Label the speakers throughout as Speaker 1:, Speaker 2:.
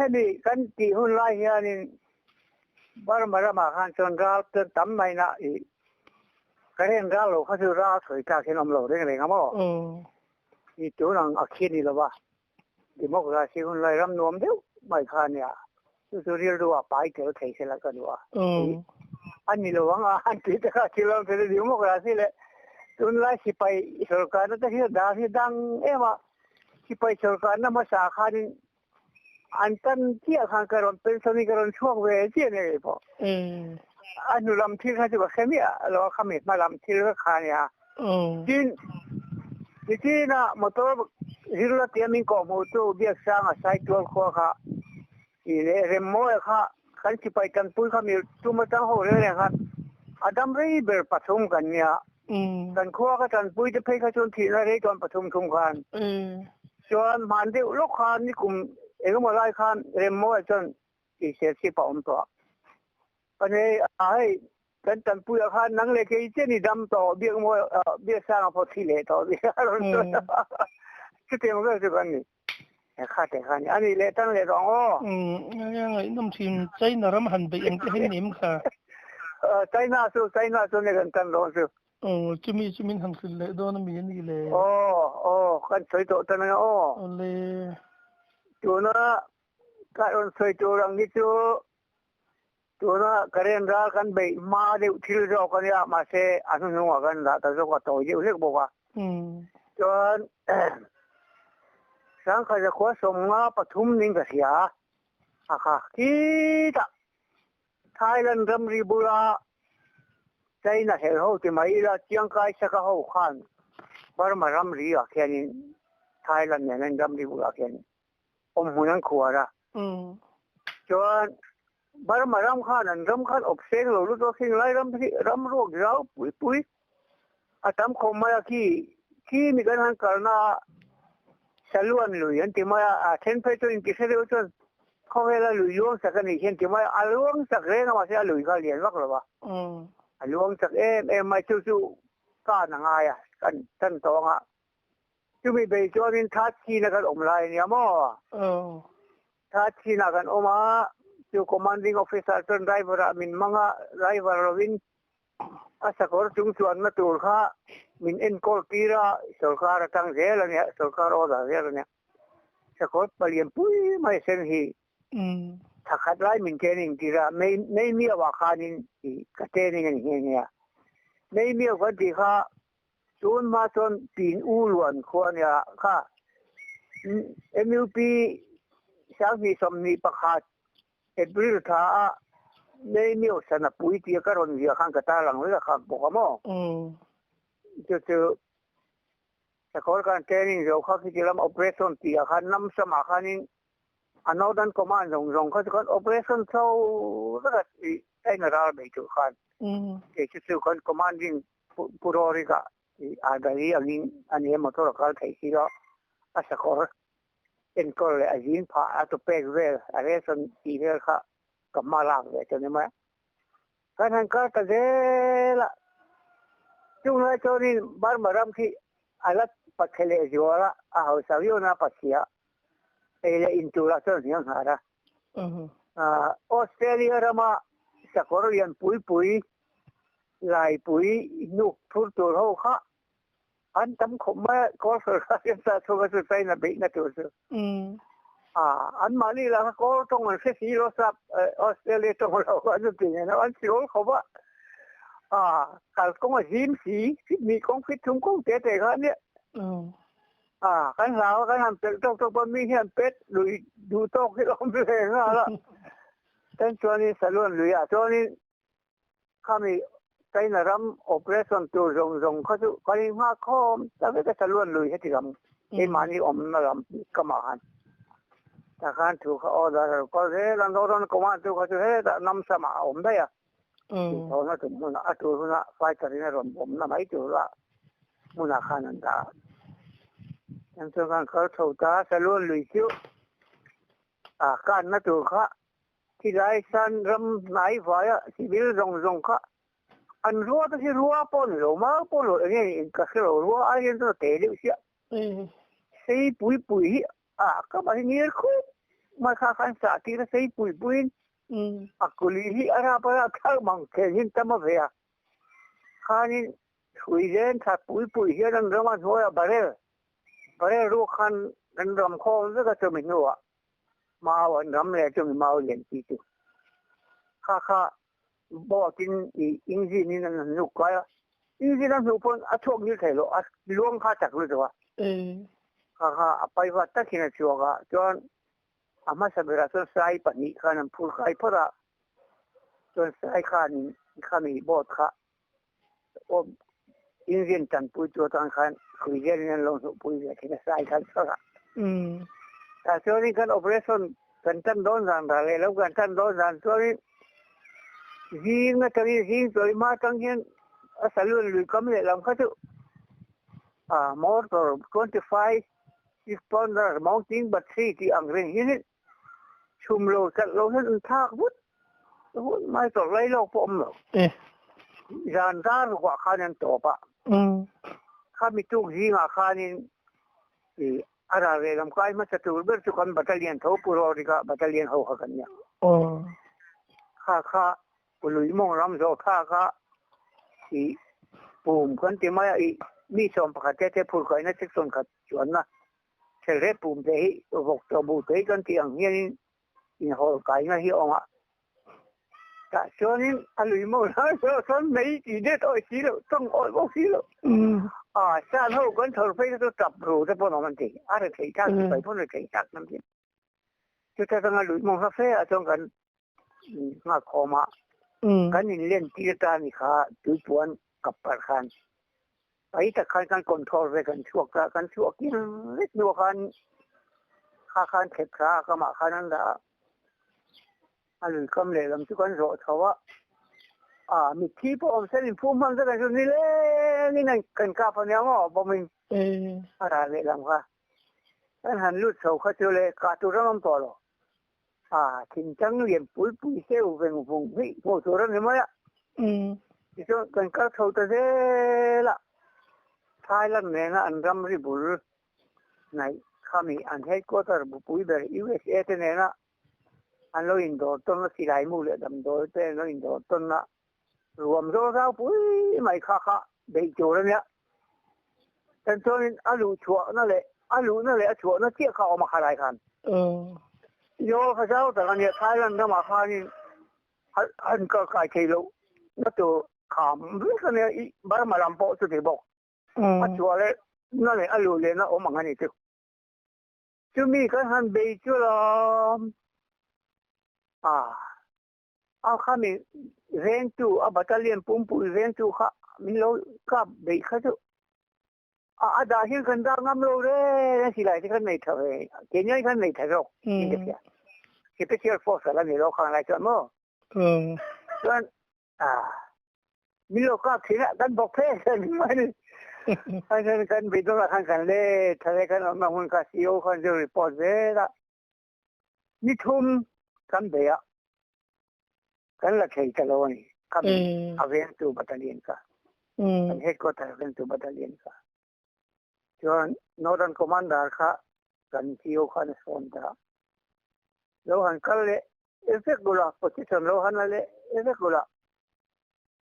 Speaker 1: Hemi kan tih hun lai hianin Burma ramah khan chuan ral chuan tam mai na i current ral lo kha chu ral sawi tlak hian awm lo reng reng a maw? I tun ang a khi ni lova democracy hun lai ram nuam deuh mai kha a nia. Chu chu rilru a pai tel thei se la ka duh a. A ni lo ang a han tih te kha thil awm thei democracy leh tunlai sipai sorkarna te hi dar hi dang em a. Sipai sorkarna hmasa khanin an tan chiah khan ka rawn pension in ka rawn chhuak ve chiah nia kei pawh. A hnu lam thil kha chu ka hre miah lo a, khami hma lam thil vek kha a nia. Tin, nichina motor zirla tia min kawhhmuh tu Biaksanga Saitual khua kha tih leh Remmawia kha kan sipai tanpui kha mi tum atang ho reng reng khan a dam rei ber pathum kan nia. Kan khua ka tanpui te phei kha chuan thihna rei tawn pathum thum khan. Chuan hman deuh lawk khan nikum engemaw lai khan Remmawia chuan tihsel chip a awm tawh a. Panei a hei kan tanpuiah khan nang leh kei chian i dam tawh Biakmawi Biaksanga pawh thi leh tawh nia a rawn sawi a. Chutiang vel chu kan ni. He kha te kha ni. A nih leh tan leh tawh ang aw.
Speaker 2: Nia ngaihnawm thin China ram han beih ang te hi ni em kha?
Speaker 1: China chu China chu nia kan tan dawn chu.
Speaker 2: Aw chumi chu min han hrilh leh dawn a mi a nih le?
Speaker 1: Aw aw kan sawi tawh tan anga aw.
Speaker 2: Awle.
Speaker 1: Tuna ka rawn sawi tur ang hi chu tuna current ral kan beih hma deuh thil zawk a nia mahse a hnuhnungah kan dah ta zawk a tawi deuh hlek bawk a. Chuan Sangkhat zakhua sawmnga pathum ning ka hria a, a kha khitah Thailand ramri bula China helh ho ti mai ila Chiangkai saka ho khan Burma ramri ah khianin Thailand nen an ramri bulah khian awm hmun an khuar a. Chuan Burma ram khan an ram khan awp seng lo lut a khing lai ram hi ram ruak zau pui pui a tam khawm mai a khi khi mi kan han kalna a Saluan lui an ti mai a, a then phei chuan inti hre deuh chuan Khawvela lui luang chak a nih hian ti mai a luang chak reng a mahse a lui kha a lian vak lo va, a luang chak em em mai chu chu kan a ngai a, kan tan tawh ang a, chumi bei chuanin third scene a kan awm lai a nia maw? Third scene ah kan awm a, chu commanding officer chuan driver ah min hmang a, driver lovin a sakawr chung chuanna tur kha min enkawl tir a, sorkar atang zel a nia, sorkar order zel a nia. Sakawr palian pui mai sen hi thla khat lai min training tir a, mei mei miau ah khanin i ka training a ni nghe nghe a. Mei miau kan tih kha tun hma chuan pin u luan khua a nia kha MUP 2021 April thla a mei miau sana pui tia ka rawn ziah khan ka tarlang vek a khak bawk a maw? Chu chu Sakawr kan training zo kha khiti lam operation tih ah khan lam sam ah khanin a Northern Command zawng zawng kha chu khan operation chho vek a ih China ral bei tur khan kei chu chu kan commanding Pu Rorik ah ih Adari angin a ni a motor a kal theih si lo a sakawr enkawl leh a zin phah a tupek vel a ration tih vel kha ka hma lak ve ta ni mai a. Kan han kal ta zel a, chunglai chuanin Burma ram khi a la pathla leh zual a, a hausa viau na pathia ei leh in turah chuan hniam nghal a. Australia rama sakawr lian pui pui, laipui hnuk phur tur ho kha an tam khawp mai a, kawl sorkar hian sa chhunga chu China beihna tur chu an mahni lah kha kawl tawng an hre si lo sap Australia tawng lo an chu ti nen an siawl khawp a, kalkawng a zim si Sydney kawng fit thum kawng te te kha ania kan hlau a kan han pelh tawk tawk a mi hian pet lui duh tawk hi awm ve nghal a, tan chuanin saluan luiah chuanin Khami China ram operation tur zawng zawng kha chu kan in nghak khawm ta vek a saluan lui heti lam keimahni awmna lam kamah khan tah khan thu kha order a lo kal zel a Northern Command chu kha chu hetah Namsam-ah a awm daih a inthawhna tum hunah a tur hunah fighter in a rawn bawmna mai tura hmunah khan an dah a chuan chuan khan kal chho ta saluan lui chu a kanna tur kha Khilai san ram hnai vaia civil zawng zawng kha an rua te hi rua pawh ni lo mau pawh ni lo eng nge ka hre lo rua ai hian chuan a te deuh chiah. Sei pui pui hi a ka mah hi ngir khup mai kha khan sah tir a sei pui puiin a kuli hi a rap a rap thlak mang khen hian tam a ve a. Khanin hrui zen that pui pui hian an ram a hnuai a barrel barrel ruak khan an ram khawm vek a chumi hnuah mau an ram leh chumi mau lian chi chu kha kha boat in i engine in an han hnuk kai a engine a hnuh pawn a chhuak ngil thei lo a luang kha chak lutuk a kha kha a pai vat takin a chhuak a chuan a hmasa berah chuan sai pahnih khan an phur kai phawt a chuan sai khanin khami boat kha engine tanpui tu atang khan hrui zelin an lo hnuhpui ve thin a sai khan chhuak a. Tah chuanin kan operation kan tan dawn zan ral leh lo kan tan dawn zan chuanin zing atangin zing chawi hma atang hian a saloon lui kam leh lam kha chu a motor 25 pounder mounting battery tih ang reng hianin chhum lo chalh lo hian an thlak vut vut mai tawrh lai lawk pawh awm lo. Zan zar rukah khan an tawp a. Khami tuk zingah khanin i a ral ve lam kai hmasa tur ber chu kan battalion tho Pu Rorika battalion ho kha kan nia. Kha kha Pu Luimawng ram zawh thlak a i pum kan ti mai a i mi 11 te te phur kaina section khat chuanna Thelret pum te hi vawk chaw bu te hi kan tih ang hianin inhawl kaina hi a awm a. Tah chuanin a lui maw lai erawh chuan mei tih det awih si loh, tawng awih bawk si loh. A san ho kan chhawr phei te chu tap ru te pawh an awm an ti. A ri theih thlak sipai pawn ri theih thlak an ti. Chuta tanga lui mawng hla fe ah chuan kan nghak khawm a, kan inlen tir ta ni kha tuipuan kap parh khan Pai tak khan kan control vek an chhuak a, kan chhuak kim vek hnuah khan kha khan thlep thla a kamah khan an dah a, a lui kam lehlam chu kan zawh chho a, ah mitthi pawh awm sen inphum hman vek an chu nilengin an kan kap a nia maw bawmin a ral lehlam kha kan han lut chho kha chu le kah tur an awm tawh lo, ah thingtang lian pui pui seu veng vung hnih hmuh tur a ni mai a. Tichuan kan kal chho ta zel a, Thailand nena an ramri bul hnaih khami an headquarter bupui ber USA te nena an lo indawr tawn a, silai mu leh damdawi te an lo indawr tawn a, ruam zawl zau pui mai kha kha beih tur a nia. Tan chuanin a luh chhuahna leh a luhna leh a chhuahna chiah kha a awm a khalai khan. Zawl kha zau tak a nia, Thailand ramah khanin an kal kai thei loh na tur kham vek a nia, i Burma lam pawh chuti bawk. A chhuah leh na leh a luh leh na awm ang a ni chu. Chumi kan han bei chu lawm a, a khami vengtu a battalion pumpui vengtu kha min lo kap beih kha chu. A a dah hian kan dah ngam lo reng a silai te khan nei tha ve keini ai khan nei tha zawk in ka hria special force ala ni lo khang lai chuan maw chuan a min lo kap thin a kan bawk phe khan mai ni khan khan kan beidawn ah khan kan le tha le kan awmna hmun kha CO khan chu report zel a ni thum kan bei a kan la thei ta lo a ni khami a vengtu battalion kha kan headquarter a vengtu battalion kha chuan northern commander kha kan CO khan a sawn ta lo han kal leh irregular position lo han la leh irregular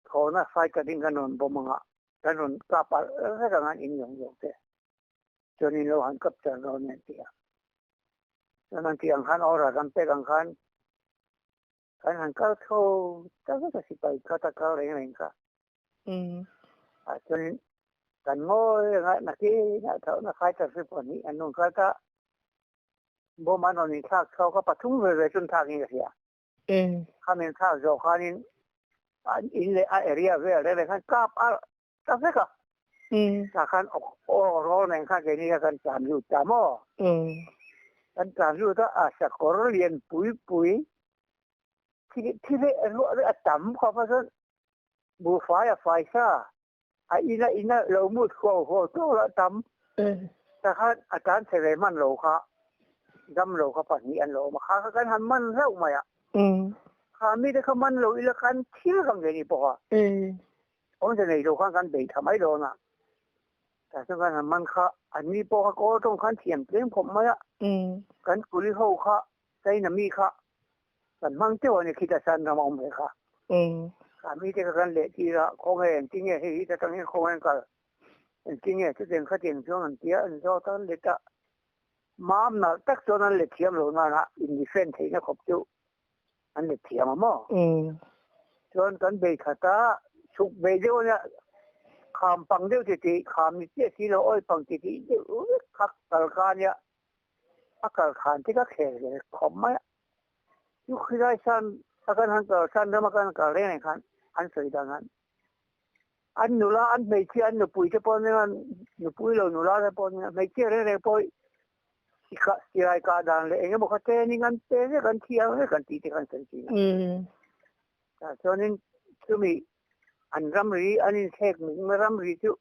Speaker 1: thawhna fighter ding kan rawn bawm anga kan rawn kap alh vek anga an in zawng zawng te chuanin lo han capture dawn e an ti a. Chuan an tih ang khan order kan pek ang khan kan han kal tho ta vek a sipai kha ta kal reng reng kha. Ah chuanin kan ngawi reng a nakinah thlauhna fighter hi pahnih an rawn kal ta bomb an rawn inthlak chhuak a pathum ve ve chu an thlak in ka hria. Khami an thlak zawh khanin an in leh a area vel reng reng khan kap a ta vek a. Tah khan aw rawl nen khan keini kha kan tlan lut ta maw? Kan tlan lut a, a sakawr lian pui pui thi thi leh ruah leh a tam khawp a chuan buhfai a fai sa a ina ina lo mut huau huau tawk lah tam. Tah khan a tlan chhe ve hman lo kha dam lo kha pahnih an lo awm a, kha kha kan han man hlauh mai a. Kha mite kha man lo ila khan thil kang ve ni pawh a. Awmze nei lo khan kan bei tha mai dawn a, tah chuan kan han man kha an ni pawh kha kawl tawng khan thiam tlem khawp mai a, kan kuli ho kha China mi kha kan hmang teuh a ni khita Shan ram a awm ve kha. Kha mi te kha kan leh tir a, khawnge engtin nge hei hi ta tang hian khawnge an kal, engtin nge chutiang khatiang chuan an tia an zawt a an let a, mam nalh tak chuan an let thiam lo nana in defend theihna khawp chu an let thiam a maw? Chuan kan bei khat a, chhuk bei deuh a nia, kham pang deuh ti tih, kham ni chiah si lo, awi pang ti tih deuh vek kha kal kha a nia, a kal khan te ka khel ve khawp mai a. Chu khilai san a kan han kal san ram a kan kal reng reng khan an sawi dan khan an nula an hmeichhia an nupui te pawh nia nupui lo nula te pawh nia hmeichhia reng reng pawh i kah silai kah dan leh eng emaw kha training an pe vek an thiam vek an tih te kha an sawi thin a. Tah chuanin chumi an ramri an inthlek ramri chu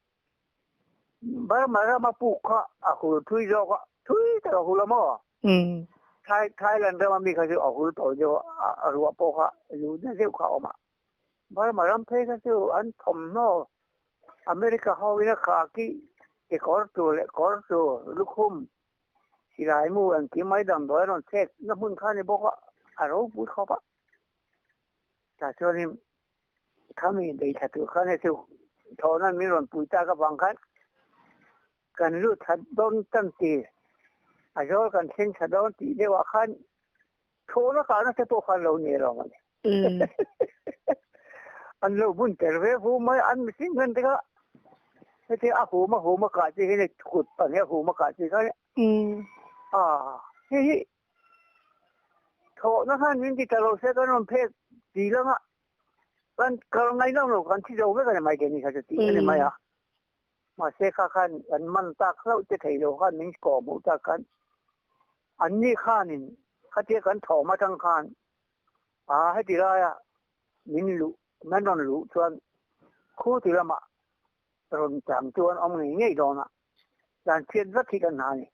Speaker 1: Burma rama puk kha a hul thui zawk a, thui tak a hul a maw? Thai Thailand rama mi kha chu a hul tawh deuh a, a ruah pawh kha luh na deuh kha a awm a. Burma ram phei kha chu an thawmhnaw America ho in a kha ki kekawr tur leh kawr tur lukhum silai mu engkim mai damdawi a rawn chhek na hmun kha a ni bawk a, a ropui khawp a. Tah chuanin Khami beithla tur khan hei chu thawhna min rawn pui tak avang khan kan lut that dawn tan ti a zawl kan thleng tha dawn tih deuh ah khan thawhna kahna te pawh khan lo nei lo mawni. An lo bun ter ve fu mai an mihring khan te kha heti a hum a hum a kah chi hi kut pahnih a hum a kah chi kha a hei hi Thawhna khan min ti ta lo se kan rawn phek ti lang a, kan kal ngaih lo kan thi zo vek a ni mai keini kha chu tih a ni mai a. Mahse kha khan kan man tak hlauh te thei lo khan min kawh hmuh tak khan anni khanin khatia kan thawm atang khan a heti laia min luh min rawn luh chuan khu ti lamah rawn chang chu an awm ngei ngei dawn a. Dan chhiat vek hi kan hna a ni.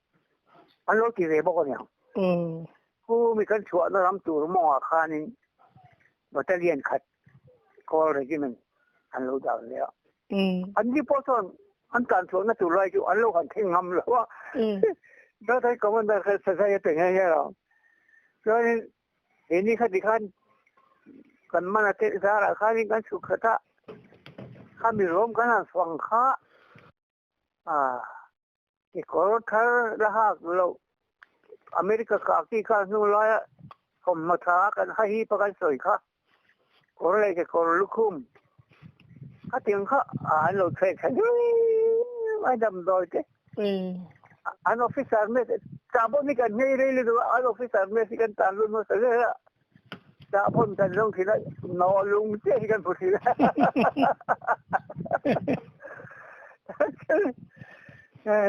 Speaker 1: An lo ti ve bawk a niang. Pu mi kan chhuahna ram tur mawngah khanin battalion khat Call Regiment an lo dah ve a. An ni pawh chuan an tlan chhuahna tur lai chu an lo han thleng ngam lo a. Brother Commander kha sazai a pe nghe nghe lo. Chuanin he ni khati khan kan man a telh zarah khanin kan chhuk khat a, khami rawm kan han fang kha A, i kawr thar la hak loh. America kah ki kha hnu laia thawmhnaw tha a kan hahip a kan sawi kha. Kawr leh kekawr lukhum khatiang kha an lo chheh tha hle mai damdawi te. An officer mess chah pawh ni kan nghei rei lutuk a, an officer mess hi kan tan lut hmasa hle a. Chah pawn kan zawng thin a, nawh lung chiah hi kan hmu thin a.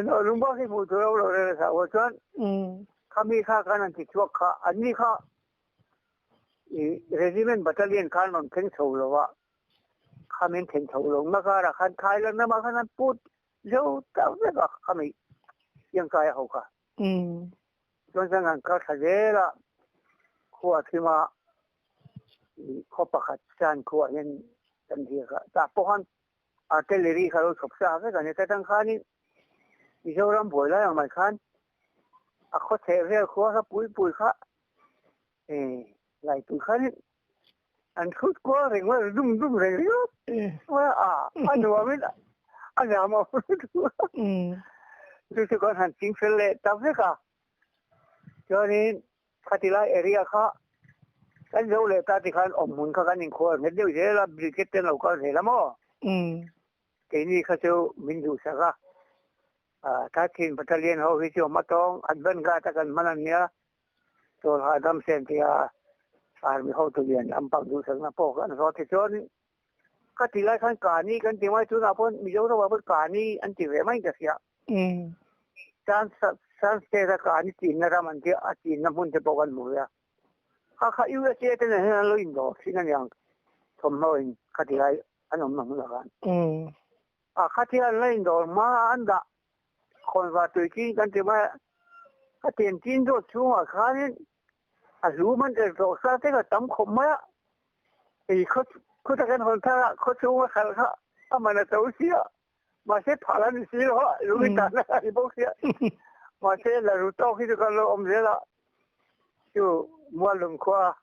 Speaker 1: Nawh lung bak hi hmuh tur a awm lo reng a sa chuan khami kha khan an ti chhuak kha, anni kha i regiment battalion khan rawn thleng chho lo a, khami an thlen chho lo na karah khan Thailand ramah khan an put zo ta vek a khami Chiangkai a ho kha. Chuan chuan kan kal thla zel a, khua thima khaw pakhat chuan khuaah hian kan riak a, tah pawh khan artillery kha lo chhawp sa vek a ni. Ta tang khanin Mizoram buai lai ang mai khan a khaw chheh vel khua kha pui pui kha laipui khanin an hrut kual reng mai, dum dum reng ringawt mai a, a nuamin a nuam a chu chu kan han ching fel leh ta vek a, chuanin khati lai area kha kan zo leh ta tikhan awm hmun kha kan inkhual nghet deuh zel a, brigade te an lo kal zel a maw? Keini kha chu min duhsak a, Thirteen Battalion ho hi chu hma tawng advance guard a kan hman a nia, Chawl hahdam sen tia army hotu lian lampang duhsakna pawh kan zawt hi chuan ka ti lai khan Kani kan ti mai tunah pawh Mizoramah pawh Kani an ti ve mai ka hria. Shan Shan state a Kani chinna ram an tia a chinna hmun te pawh kan hmu ve a. Kha kha USA te nen hian an lo indawr thin aniang thawmhnaw in ka ti lai an awmna hmunah khan. A khatia an la indawr hma an dah Khawnva tui chin kan ti mai a, ka tian chin dawt chhungah khanin a hlu man tel tawh sa te ka tam khawp mai a, ei khaw khuta kan hawn thar a, khaw chhunga khalh kha a man a to si a, mahse phal a ni si lo a, lung i tan a ni bawk si a, mahse la ru tawk hi chu kan lo awm zel a. Chu Muallung khua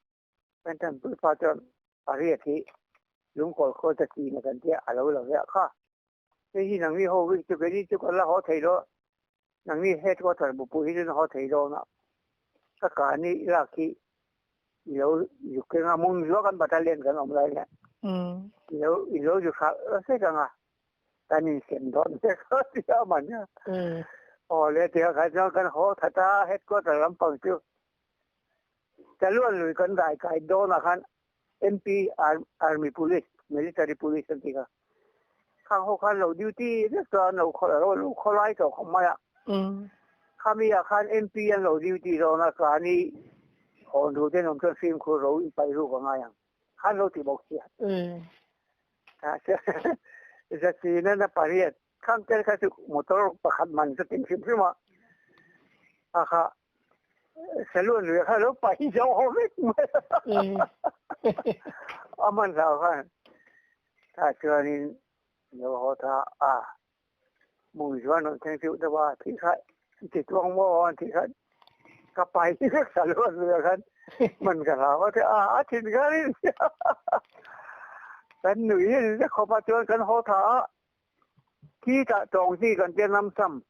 Speaker 1: kan tanpui pa chuan pariat hi lungkawl khaw ta chin a kan tia a lo la ve a kha. Hei hi nangni ho hi chu keini chu kan la haw thei lo, nangni headquarter bupui hi chu na haw thei dawn a, ka kani lak hi i lo zuk keng a, hmun zuah kan battalion kan awm lai nen i lo i lo zu hralh vek ang a, kan insem dawn vek a ti a man a. Aw le tia kha chuan kan haw that a, headquarter lampang chu Chaluan lui kan dai kai dawnah khan MP Army Police, Military Police an ti kha. Khang ho khan lo duty vek chuan lo lo khawlai tawh khawp mai a. Khami ah khan MP an lo duty dawn a, keini hawn duh ten awm chuan fimkhur ro in paih ruk a ngai ang. Khan lo ti bawk sia. Zachi nana pariat khang tel kha chu motor pakhat man chu tin hrim hrim a. A kha Saloon lui kha lo paih zo ho vek mai a man hlau khan tah chuanin lo haw ta a mung zuan rawn thleng deuh deuh a thih kha ti tuang maw an tih khan ka paih vek saloon lui khan man ka hlau a a a thin kharin kan nui a khawp a chuan kan haw tha a. Khi tah Tawngzi kan tia Namsam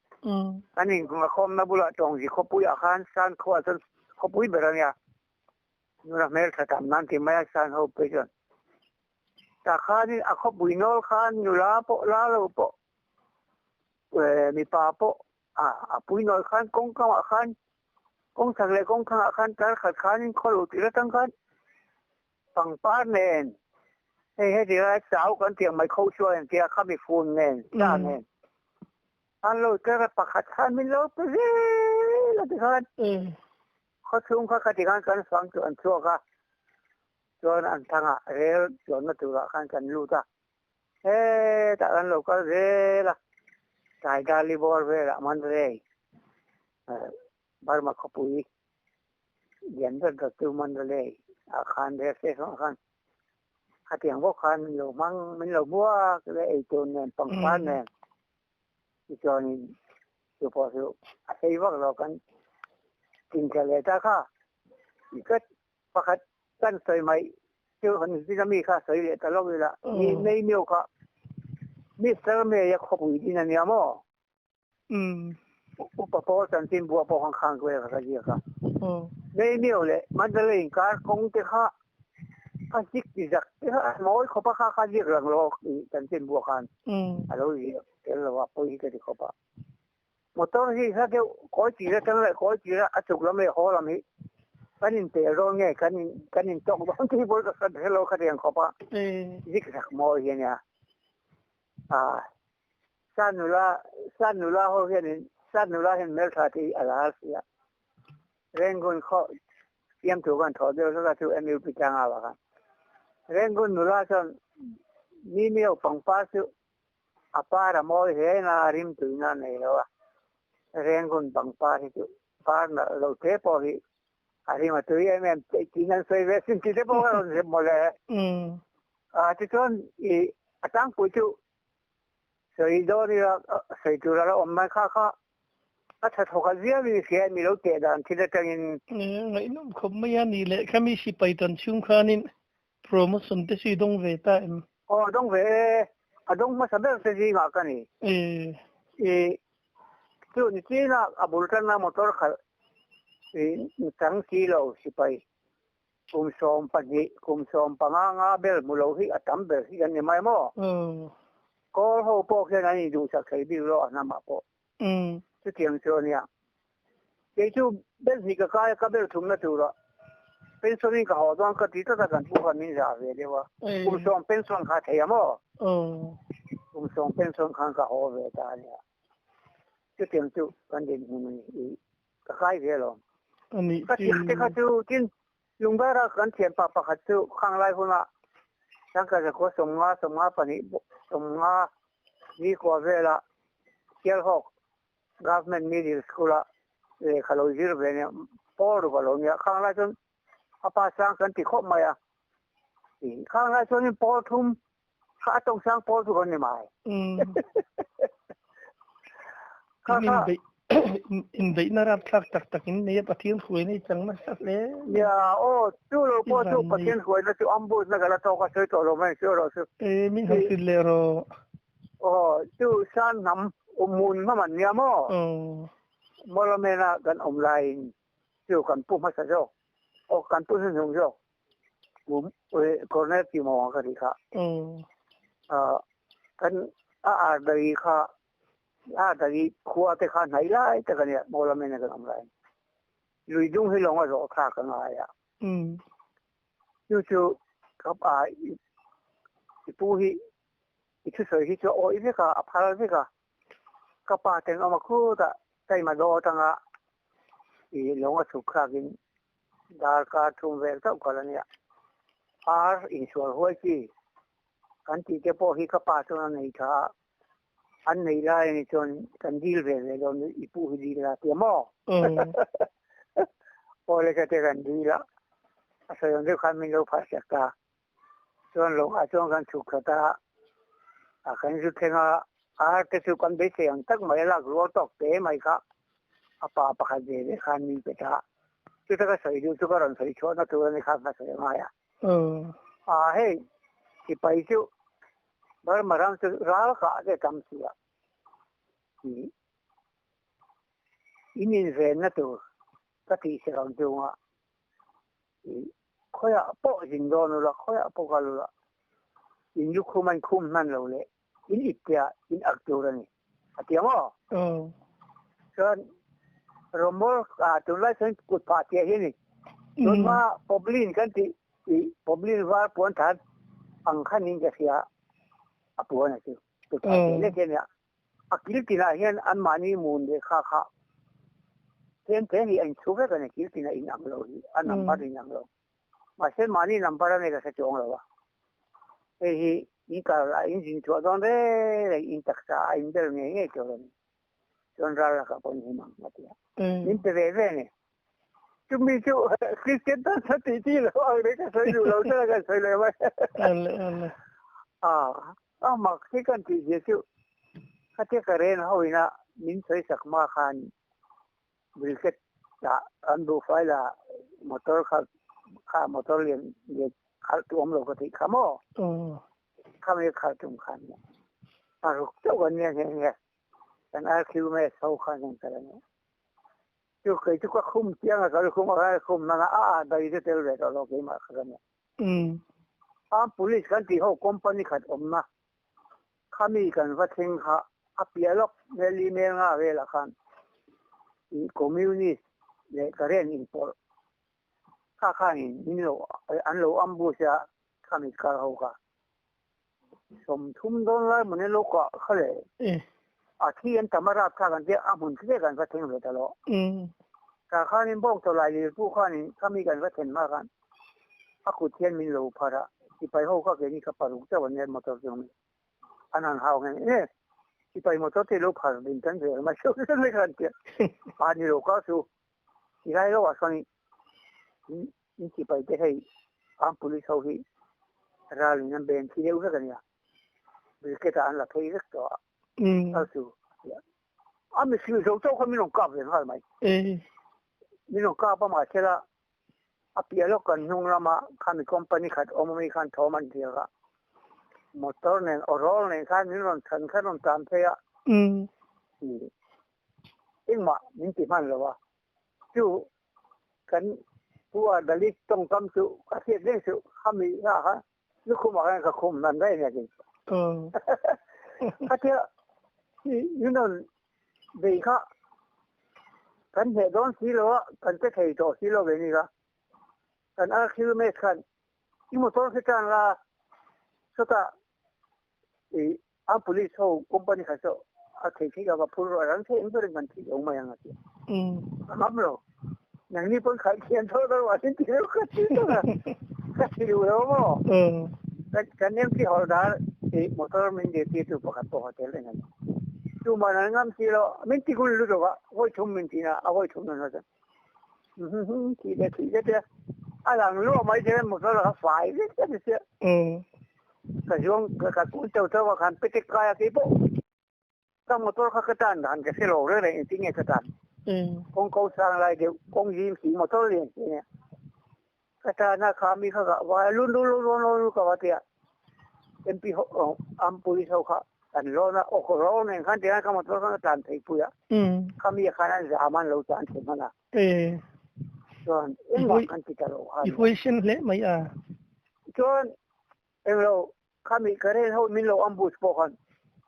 Speaker 1: kan inkhawmna bulah Tawngzi khawpuiah khan San khuaah chuan khawpui ber a nia. Nula hmeltha tam nan ti mai a San ho phei chuan. Tah khanin a khawpui nawl khan nula pawh la lo pawh mipa pawh a pui nawl khan kawngkamah khan kawngchhak leh kawngthangah khan tar khat khanin khaw lo tir atang khan Pangpar nen, hei heti lai chau kan tih ang mai kho chuan an tia khami fun nen, cha nen. An lo tel a pakhat khan min lo pe zel a ti khan. Khawchhung kha khati khan kan fang chu an chhuak a, chuan an thangah rel chuanna turah khan kan lut a, hetah kan lo kal zel a, tlai Dali bawr velah Mandalay, Burma khawpui Lian ber ber chu Mandalay ah khan rel station ah khan khatiang bawk khan min lo hmang min lo hmuak leh eitur nen pangpar nen tichuanin chu pawh chu a sei vak lo kan tinthla leh ta kha ticket pakhat kan sawi mai chu han zin ami kha sawi leh ta lawk ila ni nei miau kha Mister May a khawpui din a nia maw? Upa pawl chanchin buah pawh khan khan kual ka ziak a. May Mio leh Mandalay inkar kawng te kha a zik ti zak te kha a mawi khawp a kha kha ziak lang lo chanchin buah khan a lo ziak tel lo a pawi hi ka ti khawp a. Motor hi hla deuh kawi tir atang leh kawi tir a chuk lam leh haw lam hi kan inpel dawn nge kan in kan intawk dawn tih pawh ka hre lo khatiang khawp a zik zak mawi hi a nia. Sa nula sa nula ho hianin sa nula hian hmeltha tih a lar si a, Rangoon khaw siamtu khan thawh deuh hlek a chu MUP tlanga vah khan. Rangoon nula chuan mi miau pangpar chu a par a mawi hle na a rim tuina a nei lo a, Rangoon pangpar hi chu par nalh lo te pawh hi a rim a tui em em tiin an sawi ve sin tih te pawh ka rawn zep mawle. Tichuan i a tlangpui chu Sawi dawn ila sawi tur a la awm mai kha kha a tha thawk a ziau in hria mi lo teh dan thil atangin.
Speaker 2: Ngaihnawm khawp mai a nih leh kha mi sipai tan chhung khanin promotion te chu i dawng ve ta em?
Speaker 1: Aw dawng ve e, a dawng hmasa ber te zingah ka ni. I chu ni chin a a bul tanna motor khalh i chang si lo sipai kum 12, kum 15 nga ber hmu lo hi a tam ber hi kan ni mai maw? Kawl ho pawh khian an induhsak thei bik lo a hnamah pawh. Chutiang chu a nia. Kei chu bel hnih ka kai a, ka bel thumna turah pension in ka haw dawn ka ti tlat a, kan pu khan min zah ve deuh a. Kum 10 pension kha thei a maw? Kum 10 pension khan ka haw ve ta a nia. Chutiang chu kan dinhmun a ni. Ka kai ve alawm. Ka thiam te kha chu tin Lungbara kan thianpa pakhat chu Khanglai hunah Tangka zakua 50, 52, 50 nikua velah Sialhawk Government Middle School-ah lehkha lo zir ve nia, pawl ruk a lo nia. Khanglai chuan a pa sang kan ti khawp mai a. Khanglai chuanin pawl thum kha a tawng sang pawl chu kan ni mai. Kha kha.
Speaker 2: Inbeihna rapthlak tak tak in nei a, Pathian hruaina i chang nasa hle mai.
Speaker 1: Nia, aw, chu lo
Speaker 2: I
Speaker 1: pawh chu
Speaker 2: van nei.
Speaker 1: Pathian hruaina chu ambush na ka la tawk a, sawi tawh lo mai chu erawh chu.
Speaker 2: E, min han hrilh leh rawh.
Speaker 1: Aw, chu Shan hnam awmhmun hnam an nia maw?
Speaker 2: Aw.
Speaker 1: Mawlamena kan awm laiin chu kan pu hmasa zawk, aw kan pu hnuhnung zawk, Colonel Timo ka tih kha.
Speaker 2: Aw.
Speaker 1: Kan a ardari kha ardari khua te kha hnaih lai tak a nia Mawlamena kan awm laiin. Lui dung hi lawng a zawh thlak a ngai a. Chu chu ka pa i pu hi i thusawi hi chu a awih vek a, a phal vek a. Ka pa ten awm a khutah taima daw atanga i lawng a chhuk thlakin Darkar thum vel chauh kal a nia. Ar insual huai chi kan tih te pawh hi ka pa chuan a nei tha a, an nei lai a nih chuan kan dil ve ve dawn i pu hi dil la tia maw? Aw le ka te kan dil a, a sawi ang deuh khan min lo phah siak ta. Chuan lawngah chuan kan chhuk thla ta a, kan zu thleng a, ar te chu kan beisei ang tak mai a lak rual tawk te mai kha a pa pakhat ve ve khan min pe ta. Chuta ka sawi duh chu ka rawn sawi chhuahna tur a ni kha ka sawi a ngai a. A hei sipai chu Burma ram chu ral kah te tam si a, in invenna tur ka tih si ang chunga Khawiah pawh zin dawn ula, khawiah pawh kal ula, in lukhum a inkhum hman lo leh in ipte ah in ak tur a ni, a ti ang aw. Chuan Romol ah tunlai chuan kut phah tih hi a ni. Tun hma Poblin kan tih i Poblin var puan than ang khan in ka hria a puan a chu. Kut phah tih lek hi a nia. A kil tinah hian anmahni mun leh kha kha tlem tlem hi a inchhu vek a ni, kil tinah inang lo hi a number inang lo. Mahse mahni number a nei ka hre chuang lo a, hei hi in kal a in zin chhuah dawn reng reng in taksa a inbel ngei ngei tur a ni. Chuan ral lakah pawh in him ang a ti a, min pe ve ve a ni. Chumi chu Kristian tan sa tih tih lo ang reng ka sawi duh lo chuan a kan sawi leh mai. A mak hi kan tih zia chu khatia ka ren ho ina min sawi sak hma khan briket ah an buhfai la motor kha kha motor lian lian khalh tu awm lo ka tih kha maw kha mi khalh tum khan a ruk chauh kan nia nghe nghe kan RQMS ho khan kan kal ania chu kei chu ka khum chiang a kal khum a khum nana a a dai te tel ve tawh lo keimah kha ka nia. Armed Police kan tih ho company khat awmna khami kan va thleng kha a piah lawk Meli Mel nga velah khan ih Communist leh Karen inpawlh kha khanin min lo an lo ambush a khami kar ho kha 30 dawn lai mawni lo kah kha le a thi an tam a rap thlak an tia a hmun thlek an va thleng ve ta lo. Tah khanin bawk tawlai lirpu khanin khami kan va thlen hma khan a kut hian min lo phar a, sipai ho kha keini kha paruk chauh an nia motor chu awm an han hau nghe nghe sipai motor te lo phar din tan zel mai chauh mai kha an tia a ni lo kha chu silai lo ah sawn in sipai te hei armed police ho hi ral in an ben thi deuh vek a nia brigade ah an la phei vek tawh a kal chu a mihring zo chauh kha min rawn kap ve nghal mai min rawn kap a mahsela A piah lawk kan hnung lama khami company khat awm ami khan thawm an ziak a, motor nen aw rawl nen khan min rawn chhan khan rawn tlan phei a, engmah min ti hman lo a, chu kan pu a Dalit tawngkam chu ka hriat reng chu khami kha kha lukhumah khan ka khum hman daih ania kei chu. Khatia min rawn bei kha Kan hneh dawn si lo a, kan che thei tawh si lo ve ni kha. Kan RQ mate khan i motor khi tan la, sawtah i a police ho company kha saw a thei theih lo va phur rawh a rang thei eng berin kan thih lo mai ang a ti a. A ngam lo. Nangni pawn khalh thiam tho lo a ti deuh ka ti tak a. Ka ti duh lo maw? Kan MC Hawlhdar i motor min dirtir tu pakhat pawh a tel reng a ni. Tuman an ngam si lo, min ti gul lutuk a, vawi thum min ti na, a vawi thum na chuan thih leh thih leh te a lang luah mai che motor a fai vek a ni sia. Ka zuang ka kun chau chau a khan petek kai a kei pawh. Ka motor kha ka tan dan ka hre lo reng reng engtin nge ka tan. Kawng ko sang lai deuh kawng zim si motor lian si nia. Ka tan a kha mi kha ka vai lun lun lun lun lun ka va tia. MP ho am police ho kha an lawn a awk rawn nen khan tihian ka motor kha ka tlan phei pui a. Kha mi khan an zam an lo tlan thei hman a. Chuan engmah kan ti ta lo khan.
Speaker 2: I huaisen hle mai a.
Speaker 1: Chuan englo Khami ka ren ho min lo ambush pawh khan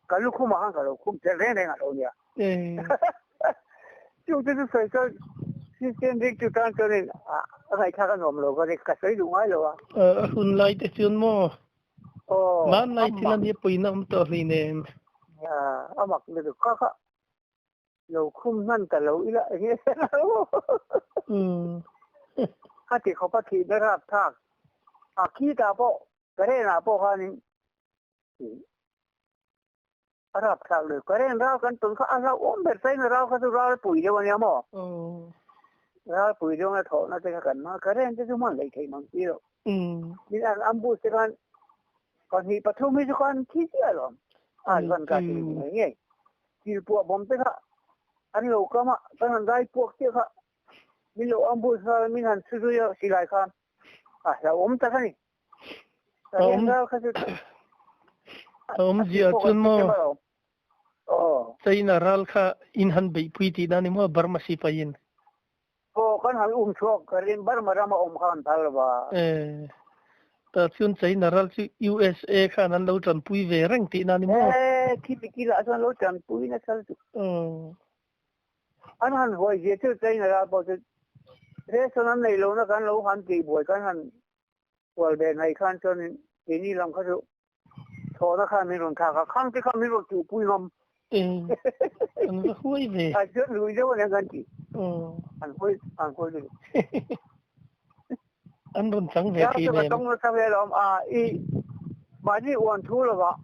Speaker 1: ka lukhum ah khan ka lo khum tel reng reng a lo nia. Chung te chu sawi chuan Christian ring chu tan chuan in a ngaihthlak a nuam lo ka ka sawi duh ngai lo a.
Speaker 2: A hun lai te chuan maw?
Speaker 1: Aw.
Speaker 2: Hmanlai thil a nia pawina awm tawh hleinem.
Speaker 1: A mak lutuk kha kha lo khum hman ta lo ila eng nge lo. A ti khawp a thihna rapthlak a khi ta pawh Karen ah pawh khanin a rapthlak lo. Karen ral kan tawn kha a hlauhawm ber China ral kha chu ral pui deuh a nia maw? Ral pui deuh a thawhna te kha kan hmang a, Karen te chu hman lei thei mang si lo. Tin an ambush te khan pahnih pathum hi chu khan thi chiah alawm. A an van ka ti ngei ngei. Thil puah bawm te kha an lo kam a, kan han rai puak chiah kha min lo ambush nghal min han chhu zui a silai khan a hlauhawm tak a ni.
Speaker 2: A awmzia chuan maw China ral kha in han beihpui tih na ni maw Burma sipaiin?
Speaker 1: Aw kan han um chhuak ka rin Burma rama awm kha an phal lova.
Speaker 2: E tah chuan China ral chu USA khan an lo tanpui ve reng tih na ni maw?
Speaker 1: E khimi kilah chuan lo tanpui nasa lutuk. An han huai zia chu China ral pawh chu ration an neih lohna kan lo han tihbuai kan han Kual ve ngai khan chuanin keini lam kha chu chhawna khan min rawn thlak a, khang te kha min rawn tuhpui ngam.
Speaker 2: An va huai ve.
Speaker 1: A chuan lui deuh ania kan ti. An huai, an huai lutuk.
Speaker 2: An rawn chang ve thin em?
Speaker 1: Ka tawng nasa ve alawm a, i mahni uan thu lovah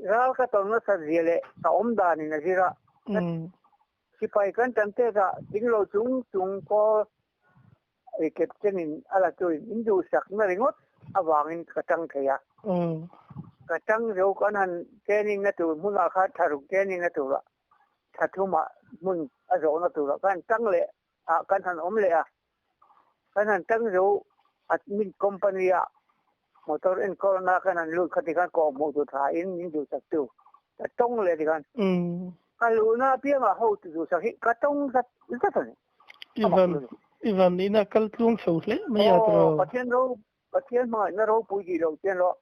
Speaker 1: ral ka tawng nasat zia leh ka awm danin a zir a. Sipai kan tan pekah dinglo chung chung kawl I captain in a la chu in duhsak na ringawt avangin ka tang thei a. Ka tang zo kan han training na tur hmunah khan tharuk training na turah thla thumah hmun a zawhna turah kan han tang leh a, kan han awm leh a. Kan han tang zo admin company ah motor enkawlna kan han lut kha tikhan kawh hmuh tur tha in min duhsak tu ka tawng leh tikhan ka luhna apiangah hotu duhsak hi ka tawng zat zat a ni.
Speaker 2: Ivan Ivan nihna kal tluang chho hle mai a tawh.
Speaker 1: Pathian ro Pathian hmangaihna ropui tih loh chian rawh.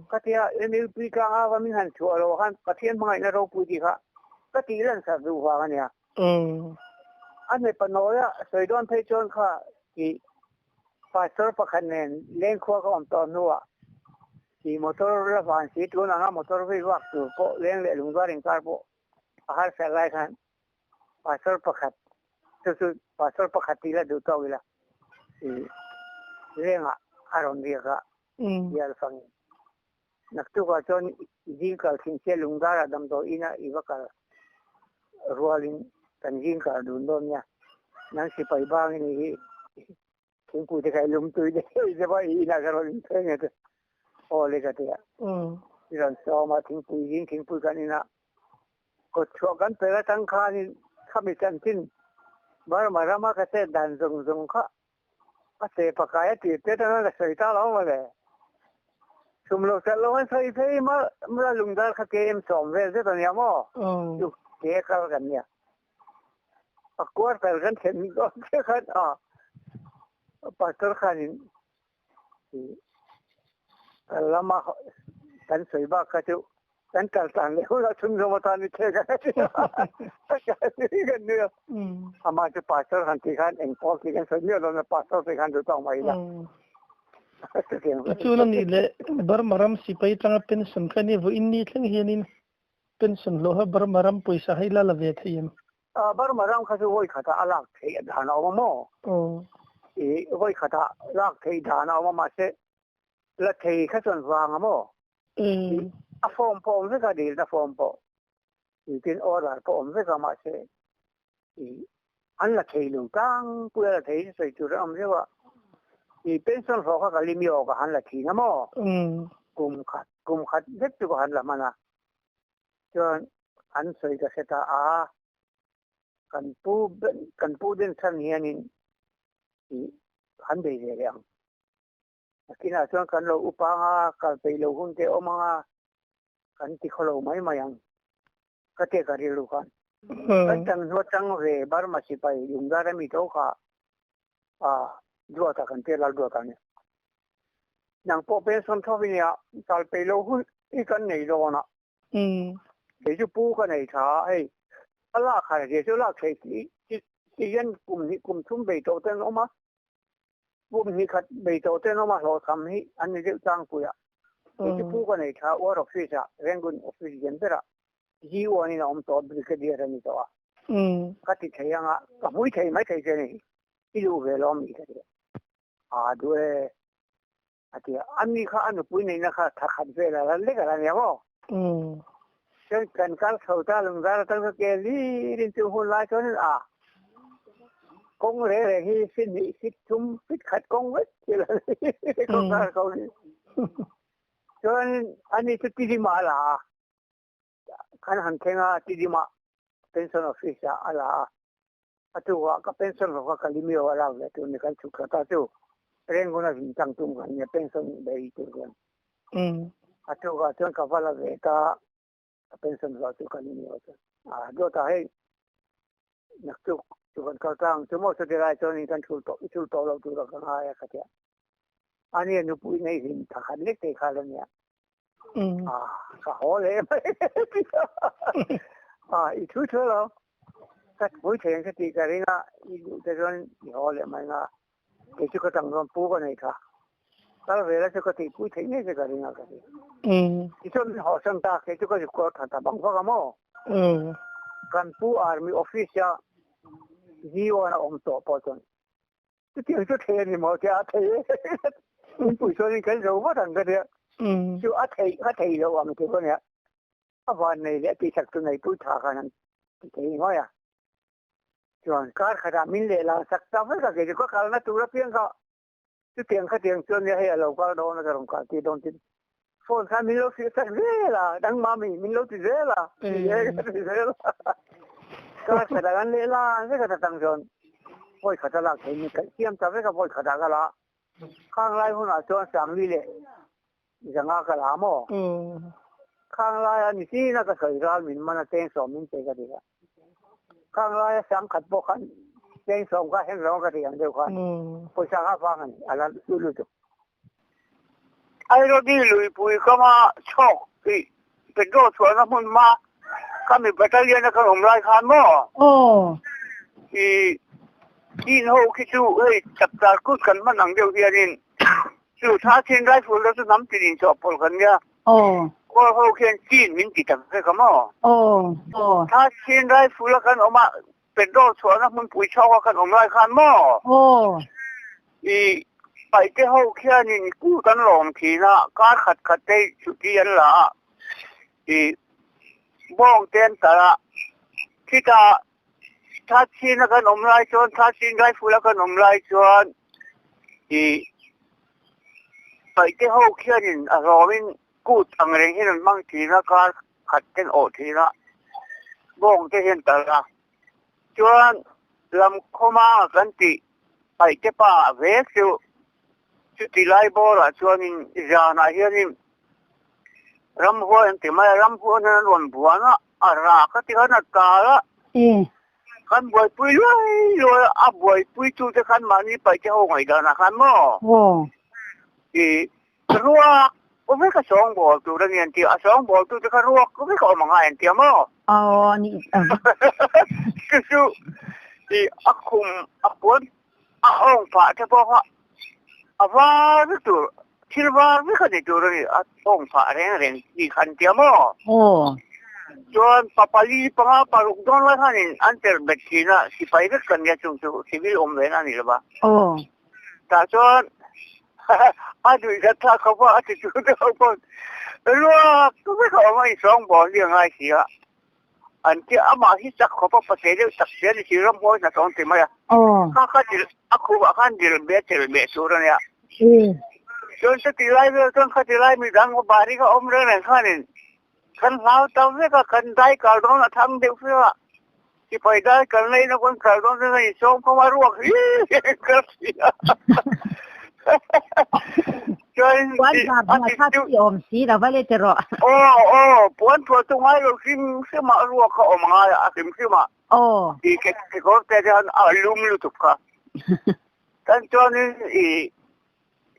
Speaker 1: Ka tia MUP tlanga va min han chhuah loh khan Pathian hmangaihna ropui tih kha ka tih lan sak duh vang a nia. A hnepa nawia sawi dawn phei chuan kha tih Pastor pakhat nen lengkhua ka awm tawh hnuah tih motor la van si tun anga motor vei vak tur pawh leng leh lungvar inkar pawh a harsat lai khan Pastor pakhat chu chu pastor pakhat tih la duh tawk ila i lengah a rawn riak a bial fangin naktukah chuan i zing kal thin sia lungdara damdawi ina i va kal rualin kan zing kal dun dawn nia nang sipai bangin i hi Thingpui te kha i lum tui deuh deuh a, i inah ka rawn inpheng e te aw le ka ti a. I rawn sawm a, thingpui zing thingpui kan inah kawt chhuah kan pel atang khanin khami chanchin Burma rama ka chet dan zawng zawng kha a che pakai a tir te atanga ka sawi ta lo mawle. Sum lo chalh lo an sawi phei mar mar a lungdar kha KM sawm vel zet a nia maw? Chu ke kal kan nia. A quarter kan thlen dawn chiah khan a pastor khanin kal lama kan sawi bak kha chu kan kal tan leh hunah chhunzawm atan i thek a ti a kan nui a amah chu pastor han tih khan eng pawl tih kan sawi miah lo na pastor tih khan duh tawk mai ila
Speaker 2: Chuan a nih leh Burma ram sipai atanga pension kha nia vawiin ni thleng hianin Pension hlawha Burma ram pawisa hi la la ve thei em?
Speaker 1: Burma ram kha chu vawi khatah a lak theih dan a awm a maw? I vawi khatah lak theih dan a awm a mahse la thei kha chuan vang a maw? A form pawh awm vek a dilna form pawh i tin order pawh awm vek a mahse i an la thei lo tlangpui a la thei in sawi tur a awm zeuh a i pension hlawh kha ka limi awk a han la thin a maw? Kum khat kum khat vek chu ka han la hman a. Chuan an sawi ka hre ta a, kan pu kan pu den chhan hianin ih han bei ve leh ang. Nakinah chuan kan lo upa anga kal peih lo hun te awm anga kan ti khaw lo mai mai ang ka tia ka rilru khan. Kan tang hnu atang ve Burma sipai Lungdar ami tho kha ah Duata kan tia Lal Duata nia. Nang pawh pension tho i nia kal peih lo hun i kan nei dawn a. Kei chu pu ka nei tha a hei a lak har zia chu lak theih ti hian kum hnih kum thum bei tawh te an awm a. Kum hnih khat bei tawh te an awm a hlawhchham hi an ni deuh tlangpui a. Kei chu pu ka nei tha War Office ah Rangoon Office lian berah G1 in a awm tawh a Brigadier a ni tawh a. Ka ti thei anga ka hmui thei mai thei che ni i duh ve lo ami ka ti a. Aa duh e a ti a. Ani kha a nupui neihna kha tha khat vel a la lek a la nia maw? Chuan kan kal chho ta lungzar atang chuan ke lirin chu hun lai chuanin a kawng reng reng hi fit hnih fit thum fit khat kawng vek thil a ni kawng kar ko ni. Chuanin ani chu Tidima a la a, kan han thleng a Tidima pension office ah a la a. A tukah ka pension hlawh kha ka limio a lak ve tur ni kan chhuk thla ta chu Rangoon a zin chang tum kan nia pension bei tur chuan. A tukah chuan ka va la ve ta ka pension hlawh chu ka limio chuan. A dawtah hei naktuk chu kan kal tlang chu maw chuti lai chuan in kan thul tawh i thul tawh lo tur a ka ngai a ka tia. Ania nupui nei hlim thakhat lek thei kha la nia. A ka haw leh mai a i thu thu lo ka pui thei ang ka tih ka ring a i duh te chuan i haw leh mai nga kei chu ka tang rawn pu ka nei tha kal ve la chu ka tih pui theih ngei che ka ring a ka ti tichuan min haw san ta kei chu ka zuk kawr tha ta bang vak a maw kan pu army office a G1 a awm tawh pawh chuan Chutiang chu thei a ni maw tia a thei e. Inpui chuanin kan zo vat ang ka tia. Chu a thei a thei lo ang ti pawh nia. A van nei leh tihsak chu neipui tha khan an ti thei ngawih a. Chuan kar khatah min lehlang sak ta vek a kei chu ka kalna tur apiang kha chutiang khatiang chuan nia hei a lo kal dawn a ka rawn kal tir dawn tin phone khan min lo hrilh sak zel a dangmah mi min lo ti zel a ti e ka ti zel a kar khatah kan lehlang vek a ta tang chuan vawi khat a lak theih ni ka siam ta vek a vawi khatah ka la khang lai hunah chuan sangli leh zanga ka la maw khang laia ni chin a ka sawi ral min man a cheng sawm min pe ka ti a khang laia sang khat pawh khan cheng sawm kha hen lo ka ti ang deuh khan pawisa kha vang a ni a la lut lutuk.
Speaker 3: Airodi luipui kama chhawk tih petrol chhuahna hmun hma khami battalion a kan awm lai khan maw?
Speaker 4: Aw.
Speaker 3: I chin ho khi chu hei chapchar kut kan hman ang deuh hianin chu tha chin rifle te chu hnam tin inchawhpawlh kan nia.
Speaker 4: Aw.
Speaker 3: Kawl ho khian chin min ti tak vek a maw?
Speaker 4: Aw. Aw.
Speaker 3: Tha chin rifle a kan awm a Petrol chhuahna hmunpui chhawk a kan awm lai khan maw?
Speaker 4: Aw.
Speaker 3: I paihte ho khianin kut an lawm thin a, kar khat khat te chhuti an la a, i bawng te an tarh a, khitah Thachin a kan awm lai chuan, Thachin rifle a kan awm lai chuan i paihte ho khianin a hlawmin kut ang reng hian an hmang thin a, kar khat ten awh thin a, bawng te hian talh a, chuan lam khawma kan tih paih te pa vek chu chuti lai bawrah chuanin zanah hianin ramhuai an ti mai a, ramhuai hian an rawn buan a, a rak a ti khan a tal a, kan buaipui luai luai a, a buaipui tu te khan mahni paih te ho ngaihdanah khan maw i Ruak vek a sawngbawl tur a ni an ti a, a sawngbawl tu te kha ruak vek a awm ang a an ti a maw?
Speaker 4: Aw a ni ang.
Speaker 3: Chu chu i a khum a puan a awng phah te pawh kha a var vek tur thil var vek a ni tur a ni a awng phah reng reng tih kha an ti a maw?
Speaker 4: Aw.
Speaker 3: Chuan pa pali panga paruk dawn lai khanin an tel bet thin a, sipai vek kan nia chung chu civil awm ve na a ni lo va.
Speaker 4: Aw.
Speaker 3: Tah chuan a duih that thlak khawp a, a ti chu deuh pawn ruak vek a awm a, insawngbawl hi a ngai si a. An tia amah hi chak khawp a, pate deuh tak si a ni si, ramhuai hna tawng ti mai a. Kha kha dil a khumah khan dil be tel beh tur a nia. Chuan chuti lai vel chuan khati lai midang bari kha awm reng reng khanin. Kan hlau ta vek a, kan dai kal dawn a thang deuh feuh a, sipai dai kal na in a kan kal dawn chuan a insawm khawm a ruak hlir hian kan kal si a. Chuan
Speaker 4: Puan var
Speaker 3: a
Speaker 4: hnuai
Speaker 3: ti
Speaker 4: kha
Speaker 3: chu.
Speaker 4: chi awm si lo va le ti rawh.
Speaker 3: Aw aw, puan thuah chu ngai lo hrim hrim ah ruak kha awm ngai a, a hrim hrim ah.
Speaker 4: Aw.
Speaker 3: I kekawr te hian a lum lutuk kha. Tan chuanin i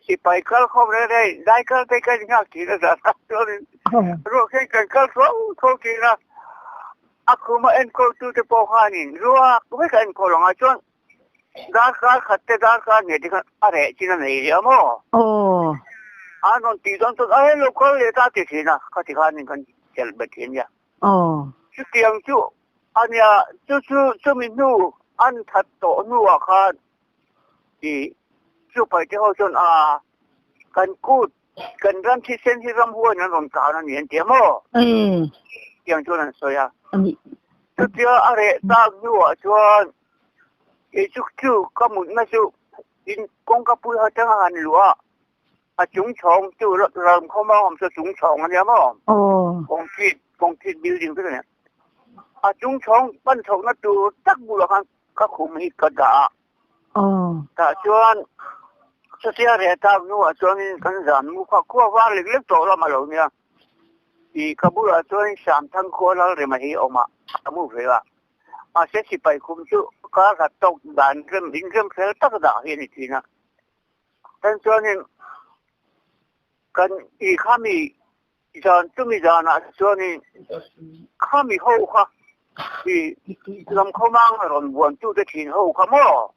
Speaker 3: Sipai kal khawp reng reng, dai kal te kan nghak thin a zan ah chuanin ruak hian kan kal tho tho thin a, a khum a enkawl tu te pawh khanin ruak vek a enkawl ang a chuan darkar khat te darkar hnih te khan a reh chin a nei rih a maw?
Speaker 4: Aw.
Speaker 3: An rawn tih dawn chuan a lo kal leh ta ti thin a, khati khanin kan chelh bet thin nia.
Speaker 4: Aw.
Speaker 3: Chutiang chu a nia, chu chu chumi hnu an that tawh hnuah khan Ti chu paite ho chuan a kan kut kan ram thisen hi ram huain an rawn kan a ni an ti a maw? Tiang chuan an sawi a. Chutia a reh tak hnuah chuan kei chu chu ka mutna chu in kawngka pui atanga han luh a, a chung chhawng chu ram khawm a awm chu a chung chhawng a nia maw? Concrete concrete building vek a nia. A chung chhawng pan chhohna tur tak bulah khan ka khum hi ka dah a. Tah chuan chutia reh tak hnuah chuanin kan zan mu kha khua var lek lek tawh lam a lo nia. I ka bulah chuan Samthang khua Lalrema hi a awm a, a mu ve a. Mahse sipai khum chu kar khat tawk dan rem inrem fel tak dah hi a ni thin a. Tan chuanin kan i khami Zan chumi zanah chuanin khami ho kha i lam khawmang rawn buantute thin ho kha maw?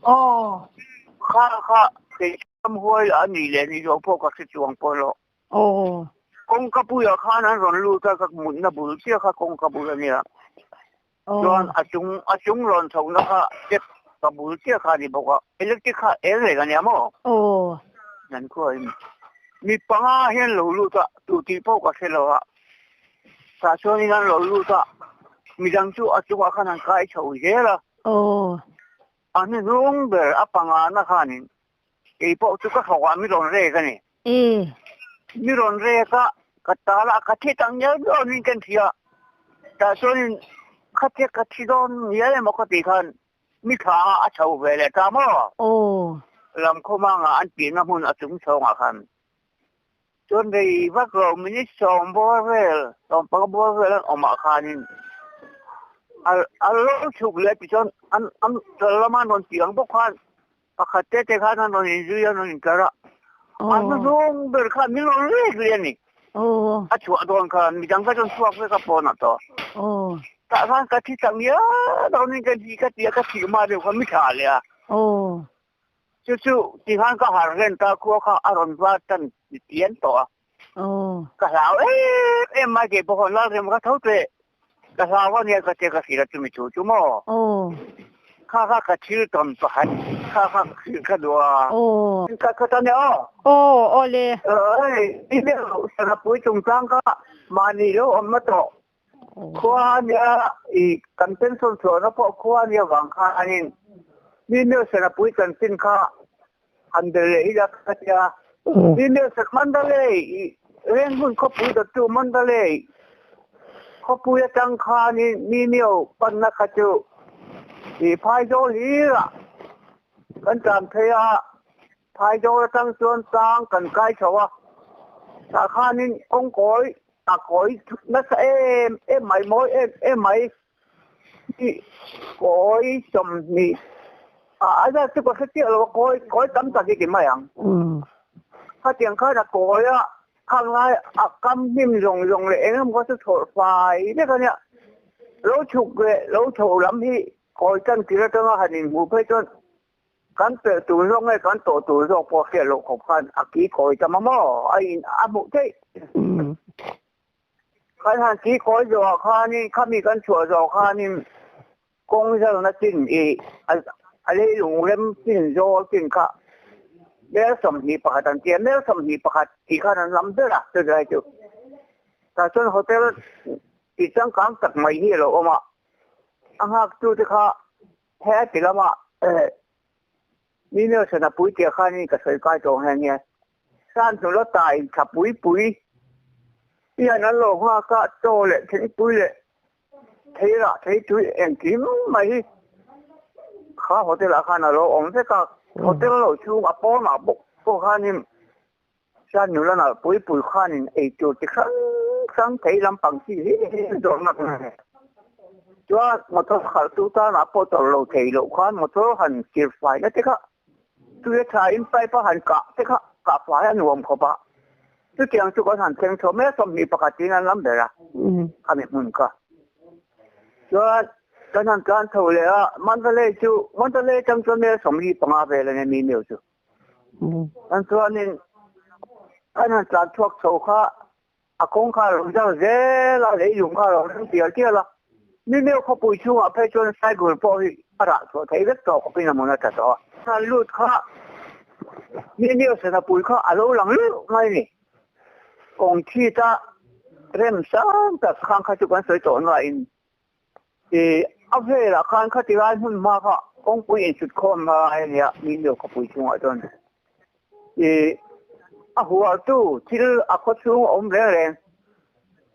Speaker 4: Aw.
Speaker 3: Kha kha kei ram huai a nih leh nih loh pawh ka hre chuang pawh lo.
Speaker 4: Aw.
Speaker 3: Kawngka puiah khan an rawn lut a, ka mutna bul chiah kha kawngka bul a nia. Chuan a chung a chung rawn chhohna kha step ka bul chiah kha a ni bawk a, electric kha eng reng a nia maw?
Speaker 4: Aw.
Speaker 3: Nan khuain mi panga hian lo lut a, tu tih pawh ka hre lo a, tah chuanin an lo lut a, midang chu a chungah khan an kai chho zel a.
Speaker 4: Aw.
Speaker 3: A hnuhnung ber a panga na khanin kei pawh chu ka thawkah mi rawn rek a ni. Mi rawn rek a, ka tal a, ka thi tak ngial dawnin ka inhria. Tah chuanin khatia ka thi dawn ngial emaw ka tih khan mi thla a a chho ve leh ta maw? Lam khawmangah an tihna hmun a chung chhawngah khan. Chuan rei vak lo minute sawm bawr vel, sawm panga bawr vel an awmah khanin a lo chhuk leh tichuan an an lama an rawn tih ang bawk khan Pakhat te te khan an rawn inzui a, an rawn intlar a. A hnuhnung ber khan min rawn rek rih a ni. A chhuah dawn khan midang kha chuan chhuak vek a pawnah tawh. Tah khan ka thi tak ngial dawnin ka thi ka ti a, ka thih hma deuh khan mi thlah leh a. Chu chu ti khan ka harh reng ta, khua kha a rawn va tan tian tawh a. Ka hlau em em mai kei pawh khan Lalrem ka tho teh. Ka hlau a nia ka tia ka hrilh a chumi thu chu maw? Kha kha ka thil tawn pakhat kha kha ka hrilh ka duh a. Ka ka ta nia aw.
Speaker 4: Aw aw le.
Speaker 3: Hei i deuh Sarapui chungchang kha mahni lo awm na tawh khua a nia i kan pension chhuahna pawh khua a nia vang khanin mi meuh Sarapui chanchin kha han bel leh ila ka tia. Mi meuh sak Mandalay i Rangoon khawpui dawttu Mandalay khawpui atang khanin mi meuh panna kha chu i Phaizawl hlir ah kan tlan phei a, Phaizawl atang chuan tlang kan kai chho a, tah khanin kawngkawi a kawi nasa em em mai, mawi em em mai. Kawi 20 a zat chu ka hre chiah lo a, kawi kawi tam tak hi ti mai ang. Khatiang khan a kawi a, khang lai a kam hnim zawng zawng leh eng emaw kha chu chhawrh fai vek a nia. Lo chhuk leh lo chho lam hi kawi tan tir atanga han inhmuh phei chuan kan pelh tur zawk nge kan tawh tur zawk pawh hriat loh khawp khan a ki kawi ta maw a in a hmuh theih. Kan han ti kawi zawhah khanin khami kan chhuah zawh khanin kawng zalna chin i a leilung rem chin zawl chin kha mel 21 an ti a, mel 21 tih khan an lam ber a chulai chu. Tah chuan hotel ti changkang tak mai hi a lo awm a, a nghaktute kha he a ti lama mi Nelson a pui tia khanin ka sawi kai tawh nghe nghe. San hnu la ta in thla pui pui. Hian an lo nghak a, chaw leh thingpui leh thei rah thei tui engkim mai hi kha hotel ah khan a lo awm vek a. Hotel lo chhung a pawnah bawk pawh khanin Chuan nula nalh pui pui khanin ei tur chi hrang hrang thei lampang chi hi zawrhna kan nei. Chuan motor khalh tu tanah pawh tawrh lo thei loh khan motor han kir faina te kha tui a tha in pipe a han kah te kha kah fai a nuam khawp a. Chutiang chu kan han thleng chho mai a, 21 in an lam ber a khami hmun kha. Chuan kan han tlan chho leh a, Mandalay chu Mandalay atang chuan mel 45 vel a nia mi meuh chu. An chuanin an han tlan chhuak chho kha a kawng kha a lo zar zel a, leilung kha a lo reng tial tial a. Mi meuh khawpui chhungah phei chuan cycle pawh hi a rah chhuah theih vek tawh khawpin a hmun a tha tawh a. An lut kha mi meuh sana pui kha a lo lang luh mai a ni. Kawng chhita rem sang tak khang kha chu kan sawi tawh nain I a velah khan khati lai hmun hma kha kawngpui insut khawm lai a nia, mi lio khawpui chhungah chuan i a hualtu thil a khaw chhung a awm reng reng.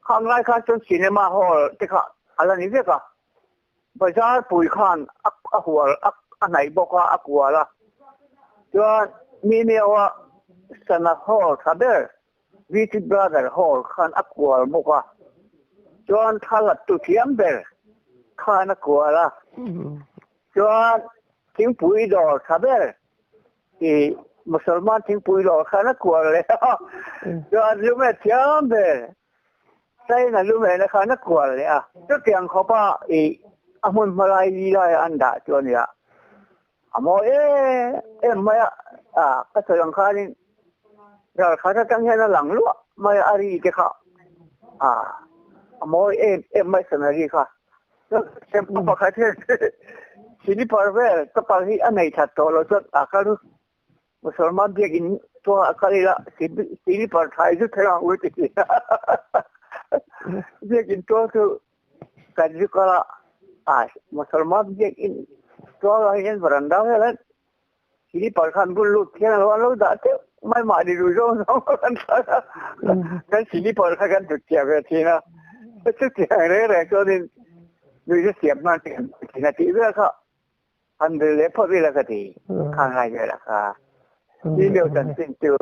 Speaker 3: Khang lai khan chuan cinema hall te kha a la ni vek a, bazar pui khan a hual a hnaih bawk a, a kual a. Chuan mi mioa sana hall tha ber VT Brother Hall khan a kual bawk a, chuan thla tu thiam ber khan a kual a, chuan thingpui dawr tha ber i Musalman thingpui dawr khan a kual leh a, chuan lume thiam ber China lumehna khan a kual leh a, chutiang khawpa i a hmun hma lai li laia an dah chu a nia. A mawi em em mai a, a ka sawi ang khanin ral khat atang hian a lang luah mai a, a ri te kha a a mawi em em mai scenery kha. Chuan pakhat hian slipper vel chapal hi a nei that tawh lo chuan a kal Musalman biakin chuan a kal ila slipper thai zut thei ang u ti biakin tual chu kan zu kal a, a Musalman biakin tual ah hian veranda velah slipper khan bul lut hian alo an lo dah teuh mai mahni duh zawng zawng kan thlan a, kan slipper kha kan thut thiam ve thin a, chutiang reng reng chuanin nuihza siam hman thin a tih vel kha. An ril leh phawt ila ka ti, kha ngai vel a kha. Ni deuh chanchin chu.